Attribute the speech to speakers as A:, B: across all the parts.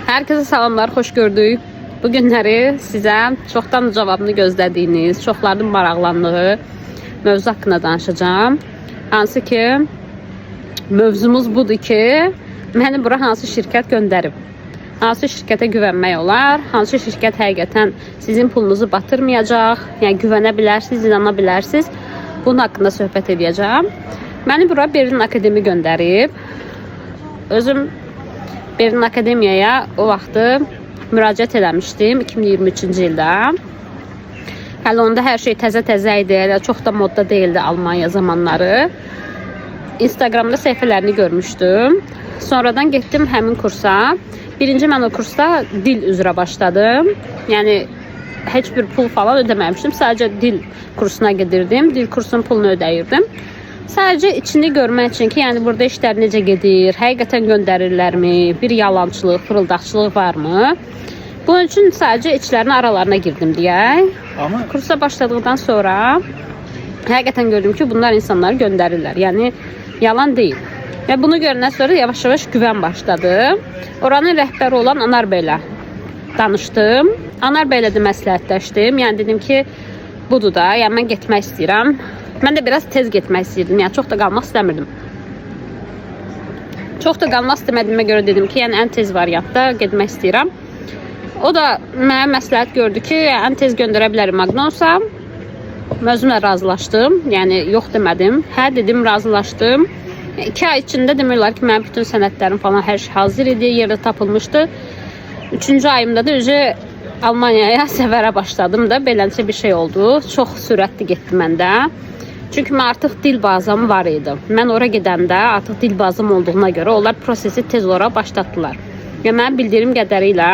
A: Herkese salamlar, hoş gördük. Bu günləri sizə çoxdan cavabını gözlədiyiniz, çoxların maraqlandığı mövzu haqqında danışacağam. Hansı ki, mövzumuz budur ki, məni bura hansı şirkət göndərib? Hansı şirkətə güvənmək olar? Hansı şirkət həqiqətən sizin pulunuzu batırmayacaq? Yəni güvənə bilərsiniz, inana bilərsiniz. Bunun haqqında söhbət edəcəyəm. Məni bura Berlin Akademi göndərib. Özüm Berlin Akademiyaya o vaxtı müraciət eləmişdim 2023-cü ildə. Hələ onda hər şey təzə-təzə idi, elə çox da modda deyildi Almanya zamanları. Instagramda səhifələrini görmüşdüm. Sonradan getdim həmin kursa. Birinci mən o kursda dil üzrə başladım. Yəni heç bir pul falan ödəməmişdim. Sadəcə dil kursuna gedirdim. Dil kursunun pulunu ödəyirdim. Sadəcə içini görmək üçün ki, yəni burada işlər necə gedir, həqiqətən göndərirlərmi, bir yalançılıq, fırıldaqçılıq varmı? Bunun üçün sadəcə içlərinin aralarına girdim deyək.
B: Ama
A: Kursa başladıqdan sonra həqiqətən gördüm ki, bunlar insanları göndərirlər. Yəni yalan deyil. Və bunu görəndən sonra yavaş-yavaş güvən başladı. Oranın rəhbəri olan Anar bəylə danışdım. Anar bəylə də məsləhətləşdim. Yəni dedim ki, budur da, yəni mən getmək istəyirəm. Mən də biraz tez getmək istəyirdim. Yəni çox da qalmaq istəmirdim. Çox da qalmaq istəmədiyimə görə dedim ki, yəni ən tez variantda getmək istəyirəm. O da mənə məsləhət gördü ki, ən tez göndərə bilərim Magnosa. Özümlə razılaşdım. Yəni yox demədim. Hə dedim, razılaşdım. 2 ay içində demək olar ki, mənim bütün sənədlərim falan hər şey hazır idi, yerdə tapılmışdı. 3-cü ayımda da özü Almaniyaya səfərə başladım da. Beləncə bir şey oldu. Çox sürətli getdi məndə. Çünki mən artıq dil bazam var idi. Mən ora gedəndə artıq dil bazam olduğuna görə onlar prosesi tez olaraq başlatdılar. Və mənim bildiyim qədərilə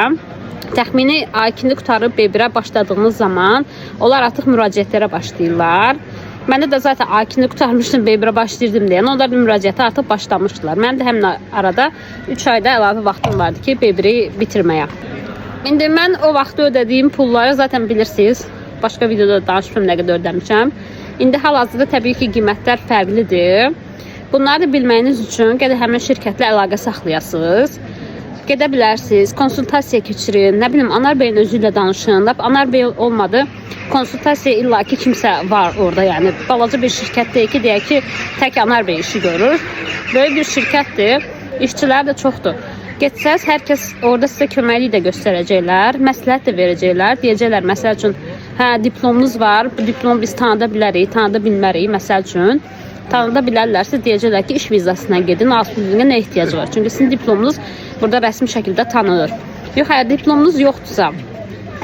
A: təxmini A2-ni qurtarıb B1-ə başladığınız zaman onlar artıq müraciətlərə başlayırlar. Məndə də zaten A2-ni qurtarmışdım, B1-ə başlayırdım deyən, onlar da müraciətə artıq başlamışdılar. Mənim də həmin arada 3 ayda əlavə vaxtım vardı ki, B1-i bitirməyə. İndi mən o vaxtı ödədiyim pulları zaten bilirsiniz. Başqa videoda danışmışam nə qədər ödəmişəm. İndi hal-hazırda təbii ki, qiymətlər fərqlidir. Bunları da bilməyiniz üçün gədə həmin şirkətlə əlaqə saxlayasınız. Gedə bilərsiniz, konsultasiya keçirin, nə bilim Anar bəyin özü ilə danışın. Lap Anar bəy olmadı, konsultasiya illaki kimsə var orada, yəni balaca bir şirkət deyil ki, deyək ki, tək Anar bəy işi görür. Böyük bir şirkətdir, işçilər də çoxdur. Getsəz hər kəs orada sizə köməklik də göstərəcəklər, məsləhət də verəcəklər. Deyəcəklər məsəl üçün, hə diplomunuz var, bu diplomu biz tanıda bilərik, tanıda bilmərik məsəl üçün. Tanıda bilərlərsə deyəcəklər ki, iş vizasına gedin, Ausbildungə nə ehtiyacı var? Çünki sizin diplomunuz burada rəsmi şəkildə tanınır. Yox, əgər diplomunuz yoxdursa,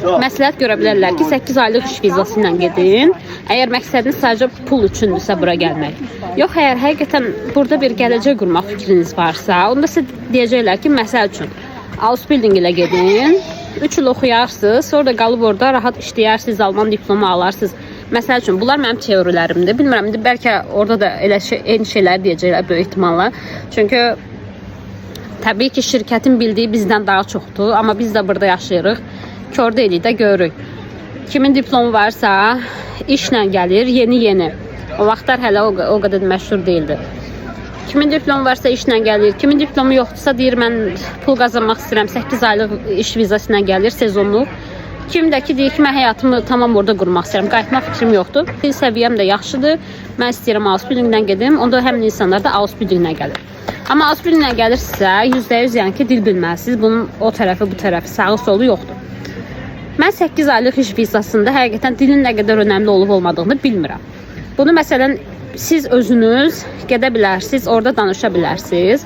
A: məsləhət görə bilərlər ki, 8 aylıq iş vizası ilə gedin. Əgər məqsədiniz sadəcə pul üçündürsə bura gəlmək. Yox, əgər həqiqətən burada bir gələcək qurmaq fikriniz varsa, onda sizə deyəcəklər ki, məsəl üçün Ausbildung ilə gedin. 3 il oxuyarsınız, sonra da qalıb orada rahat işləyərsiniz, alman diplomu alarsınız. Məsəl üçün bunlar mənim teorilərimdir. Bilmirəm, indi bəlkə orada da elə şey, eyni şeylər deyəcəklər böyük ehtimalla. Çünki təbii ki, şirkətin bildiyi bizdən daha çoxdur, amma biz də burada yaşayırıq. Kör deyilik də görürük. Kimin diplomu varsa işlə gəlir, yeni-yeni. O vaxtlar hələ o qədər məşhur deyildi. Kimin diplomu varsa işlə gəlir, kimin diplomu yoxdursa deyir mən pul qazanmaq istəyirəm, 8 aylıq iş vizası ilə gəlir, sezonluq. Kim də ki deyir ki, mən həyatımı tamam orada qurmaq istəyirəm, qayıtmaq fikrim yoxdur. Dil səviyyəm də yaxşıdır. Mən istəyirəm Ausbildungdən gedim. Onda həmin insanlar da Ausbildunglə gəlir. Amma Ausbildunglə gəlirsinizsə, %100 yəni ki, dil bilməlisiniz. Bunun o tərəfi, bu tərəfi, sağı, solu yoxdur. Mən 8 aylıq iş vizasında həqiqətən dilin nə qədər önəmli olub olmadığını bilmirəm. Bunu məsələn siz özünüz gedə bilərsiniz, orada danışa bilərsiniz.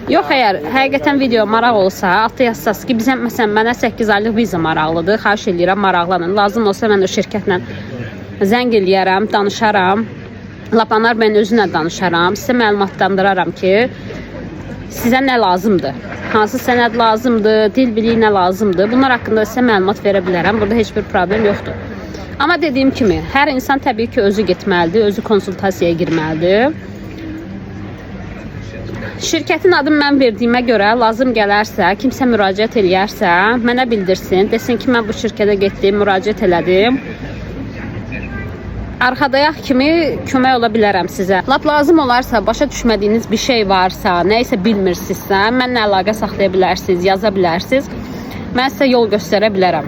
A: Yox, əgər həqiqətən video maraq olsa, altda yazsaz ki, bizə məsələn mənə 8 aylıq viza maraqlıdır, xahiş eləyirəm, maraqlanın. Lazım olsa mən o şirkətlə zəng eləyərəm, danışaram. Lap Anar bəyin özünlə danışaram, sizə məlumatlandıraram ki, sizə nə lazımdır? Hansı sənəd lazımdır, dil biliyi nə lazımdır? Bunlar haqqında sizə məlumat verə bilərəm. Burada heç bir problem yoxdur. Amma dediyim kimi, hər insan təbii ki, özü getməlidir, özü konsultasiyaya girməlidir. Şirkətin adını mən verdiyimə görə lazım gələrsə, kimsə müraciət eləyərsə, mənə bildirsin, desin ki, mən bu şirkətə getdim, müraciət elədim. Arxadayaq kimi kömək ola bilərəm sizə. Lap lazım olarsa, başa düşmədiyiniz bir şey varsa, nə isə bilmirsinizsə, mənlə əlaqə saxlaya bilərsiniz, yaza bilərsiniz. Mən sizə yol göstərə bilərəm.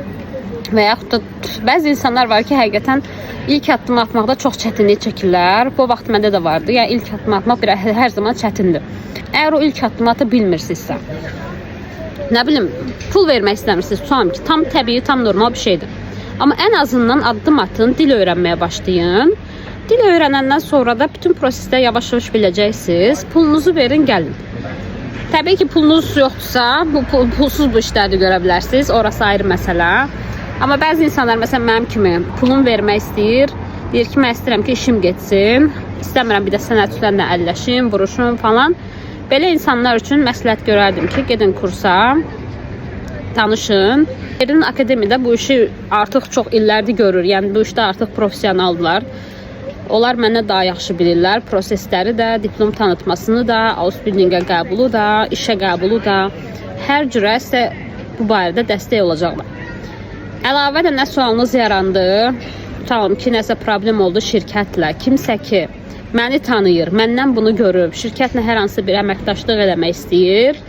A: Və yaxud da bəzi insanlar var ki, həqiqətən ilk addımı atmaqda çox çətinlik çəkirlər. Bu vaxt məndə də vardı. Yəni ilk addımı atmaq bir hər zaman çətindir. Əgər o ilk addımı ata bilmirsinizsə, nə bilim, pul vermək istəmirsiniz, tutalım ki, tam təbii, tam normal bir şeydir. Amma ən azından addım atın, dil öyrənməyə başlayın. Dil öyrənəndən sonra da bütün prosesdə yavaş-yavaş biləcəksiniz. Pulunuzu verin, gəlin. Təbii ki, pulunuz yoxdursa, bu pulsuz bu işləri də görə bilərsiniz. Orası ayrı məsələ. Amma bəzi insanlar məsələn mənim kimi pulun vermək istəyir. Deyir ki, mən istəyirəm ki, işim getsin. İstəmirəm bir də sənədçilərlə əlləşim, vuruşum falan. Belə insanlar üçün məsləhət görərdim ki, gedin kursa, tanışın. Berlin Akademiyada bu işi artıq çox illərdir görür. Yəni bu işdə artıq professionaldılar. Onlar məndən daha yaxşı bilirlər prosesləri də, diplom tanıtmasını da, Ausbildungə qəbulu da, işə qəbulu da, hər cürə sizə bu barədə dəstək olacaqlar. Əlavə də nə sualınız yarandı, tutalım ki, nəsə problem oldu şirkətlə, kimsə ki məni tanıyır, məndən bunu görüb, şirkətlə hər hansı bir əməkdaşlıq eləmək istəyir,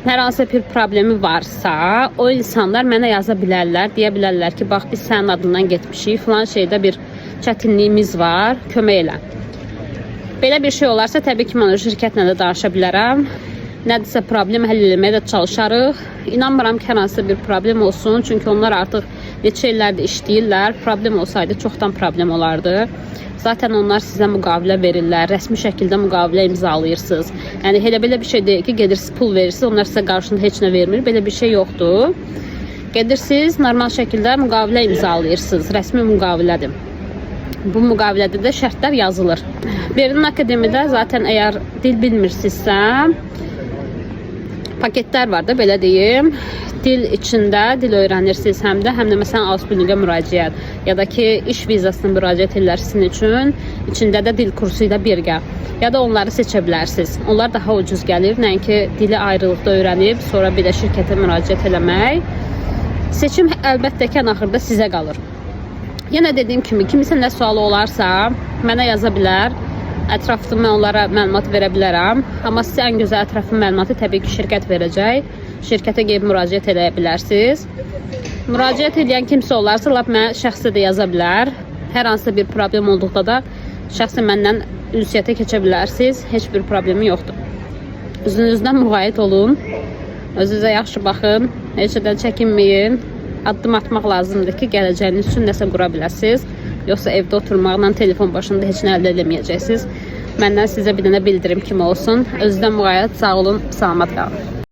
A: hər hansı bir problemi varsa, o insanlar mənə yaza bilərlər, deyə bilərlər ki, bax biz sənin adından getmişik, filan şeydə bir çətinliyimiz var, kömək elə. Belə bir şey olarsa, təbii ki, mən o şirkətlə də danışa bilərəm. Nədirsə problem həll eləməyə də çalışarıq. İnanmıram ki, hər hansı bir problem olsun, çünki onlar artıq neçə illərdir işləyirlər. Problem olsaydı çoxdan problem olardı. Zaten onlar sizə müqavilə verirlər, rəsmi şəkildə müqavilə imzalayırsınız. Yəni elə belə bir şey deyil ki, gedirsiniz pul verirsiniz, onlar sizə qarşılığında heç nə vermir. Belə bir şey yoxdur. Gedirsiniz, normal şəkildə müqavilə imzalayırsınız, rəsmi müqavilədir. Bu müqavilədə də şərtlər yazılır. Berlin Akademiyada zaten əgər dil bilmirsinizsə, paketlər var da belə deyim. Dil içində dil öyrənirsiniz həm də məsələn Ausbildungə müraciət ya da ki iş vizasına müraciət edirlər sizin üçün. İçində də dil kursu ilə birgə. Ya da onları seçə bilərsiniz. Onlar daha ucuz gəlir, nəinki dili ayrılıqda öyrənib sonra bir də şirkətə müraciət eləmək. Seçim əlbəttə ki, ən axırda sizə qalır. Yenə dediyim kimi, kiminsə nə sualı olarsa mənə yaza bilər. Ətraflı mən onlara məlumat verə bilərəm. Amma sizə ən gözəl ətraflı məlumatı təbii ki, şirkət verəcək. Şirkətə gedib müraciət edə bilərsiniz. Müraciət edən kimsə olarsa, lap mənə şəxsi də yaza bilər. Hər hansısa bir problem olduqda da şəxsən məndən ünsiyyətə keçə bilərsiniz. Heç bir problemi yoxdur. Özünüzdən müğayət olun. Özünüzə yaxşı baxın. Heç nədən çəkinməyin. Addım atmaq lazımdır ki, gələcəyiniz üçün nəsə qura biləsiniz. Yoxsa evdə oturmaqla telefon başında heç nə əldə edəməyəcəksiniz. Məndən sizə bir dənə bildirim kimi olsun. Özünüzdən müğayət, sağ olun, salamat qalın.